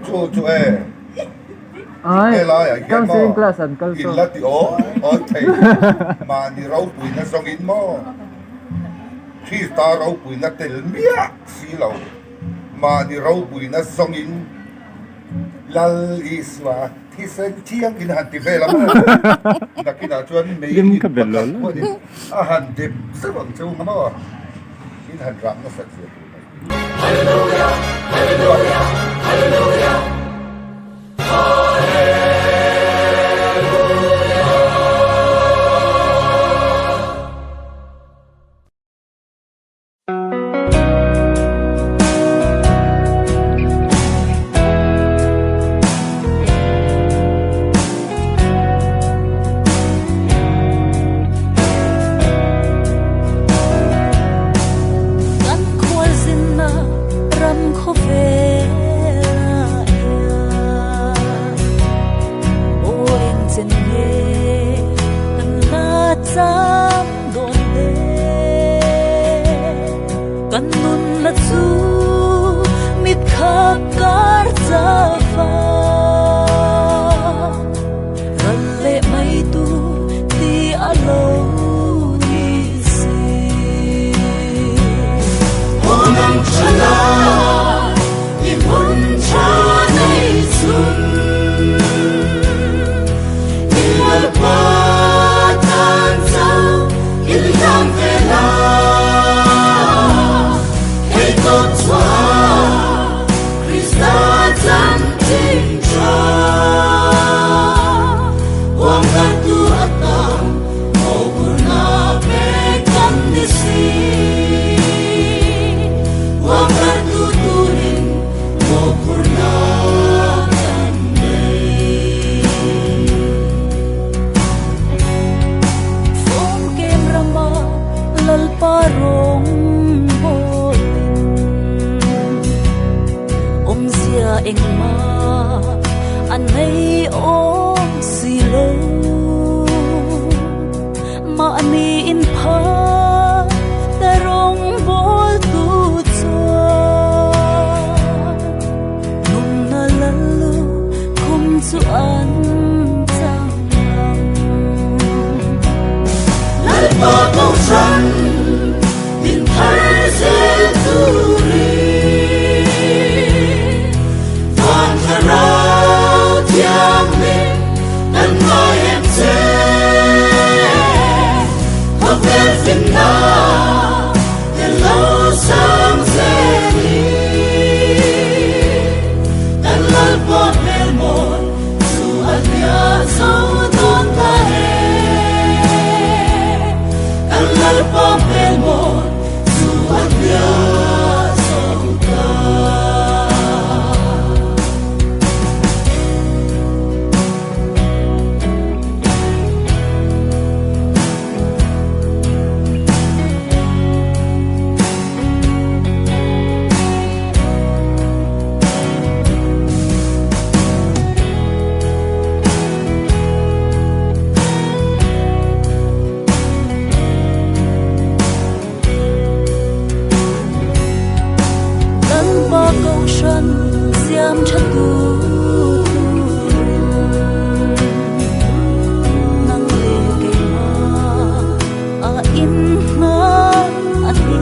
Chu chu e. Ai, Helaiah hian maw counseling class an kal in sawn. la ti awi awi thei mahni ropuina zawngin maw Krista ropuina tel miah si lo mahni ropuina zawngin Lal Isua thisen thiang in han ti vel a maw nakinah chuan mei Lim in ka bel pakhat lo pawhin a han dep zeuh ang cheu nga maw in han rak nasat zia tur mai. Kan khualzinna ram khawvelah hian aw engchen nge kan la cham dawn le? Kan nunna chu mit khap kar chava ral leh mai tur ti a lo ni si. Aw nang tha la i hmun tha nei chhun i lalpa tan chauh in hlang ve la hei tawp chhuah Krista chanchin tha huangkartu atan mawhphurhna pek kan ni si huangkartu turin mawhphurhna kan nei. Fawmkem rama Lalpa rawng bawlin awmzia engmah a nei awm si lo. Mahni inphah ta rawngbawl tu chuan nunna lalu khum chu an chang ang. Lalpa Kohhran min thar zel turin Van Thlarau Thianghlim kan ngai em che. Khawvel finna te lo sang zelin kan Lalpa hmel mawi chu a hliah zo dawn ta e. Kan Lalpa hmel mawi chu a hliah zo ta. Lalpa Kohhran siam tha tu turin nang leh keimah a inhman a ni.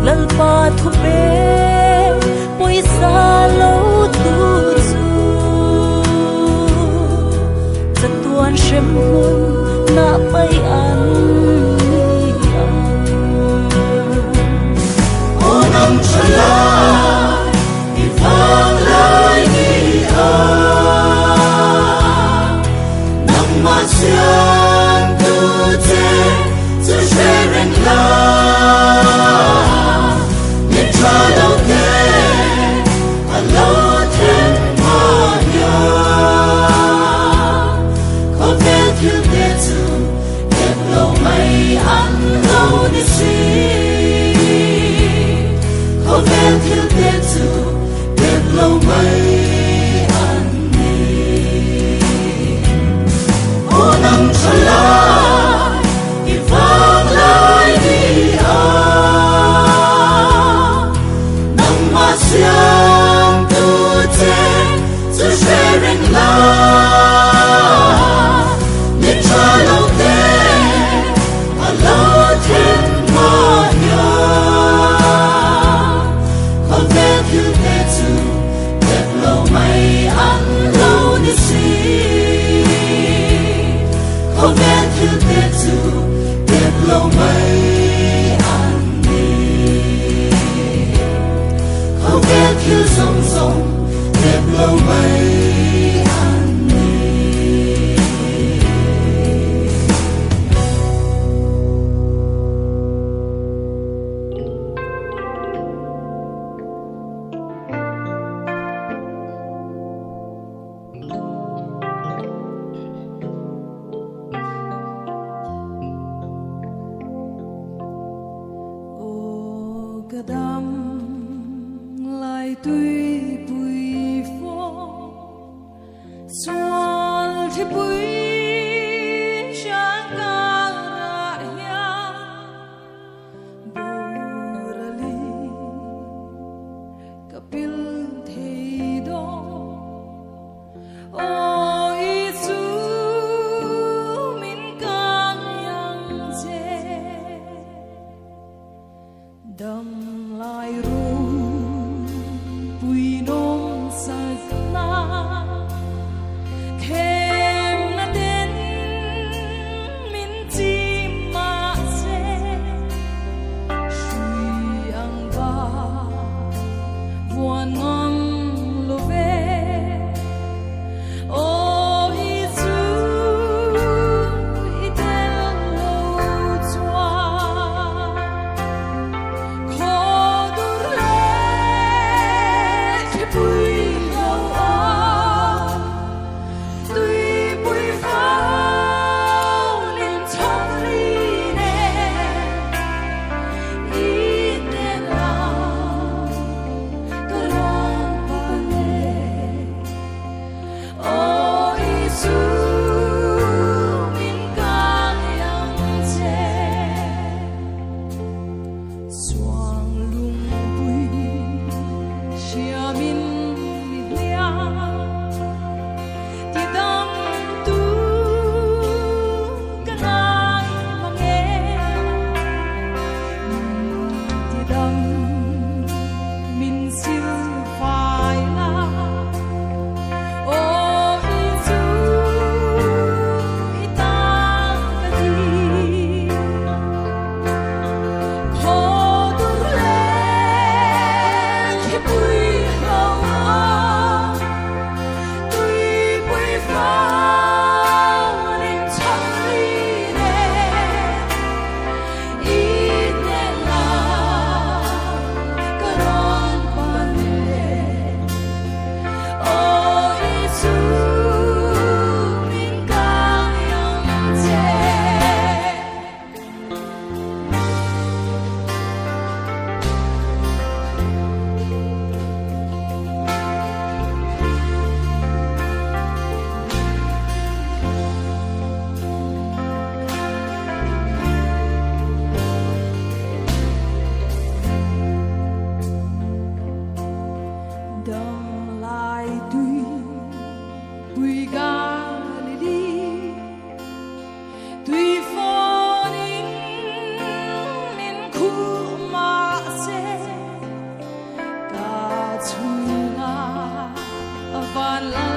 Lalpa thu pe pawisa lo tu chu chatuan hrem hmun nah pai an ni ang. Aw nang tha lai i vang lai ni a nangmah siamtu che chu hre reng la mi tha lo te a lo then hma hian khawvel thil te chu kep lo mai an lo ni si khawvel thil te chu kep lo mai an ni. Aw nang tha lai i vang lai ni a nangmah. Siamtu che chu hre reng la, mi tha lo te a lo thlen hma hian. Khawvel thil te chu dep lo mai an lo ni si. Khawvel thil te chu dep lo mai an ni. Khawvel thil zawng zawng dep lo mai an ni. Aw ka dam lai tuipui fawh sual thipui hran karah hian borali ka pil thei dawn. Aw Isu min kang yang che. Dam lai ropui nawm sakna thlemna ten min chim mahse hrui ang ka vuan ngam lo ve. Aw Isu i tel lo chuan khaw dur leh thlipui lo awm tuipui fawnin chhawk ri nen i hnenah ka rawn pan e. Aw Isu min kang yang che. Suang lungpui hriamin mi hliam ti dam tu ka ngai mang e. Ti dam min sil fai la. Aw Isu i tan ka di. Khaw dur leh thlipui lo awm tuipui fawnin chhawk ri nen i hnenah ka rawn pan e. Aw Isu min kang yang che. Dam lai tuipui Galili tui fawnin min khuh mahse ka chhungah van lal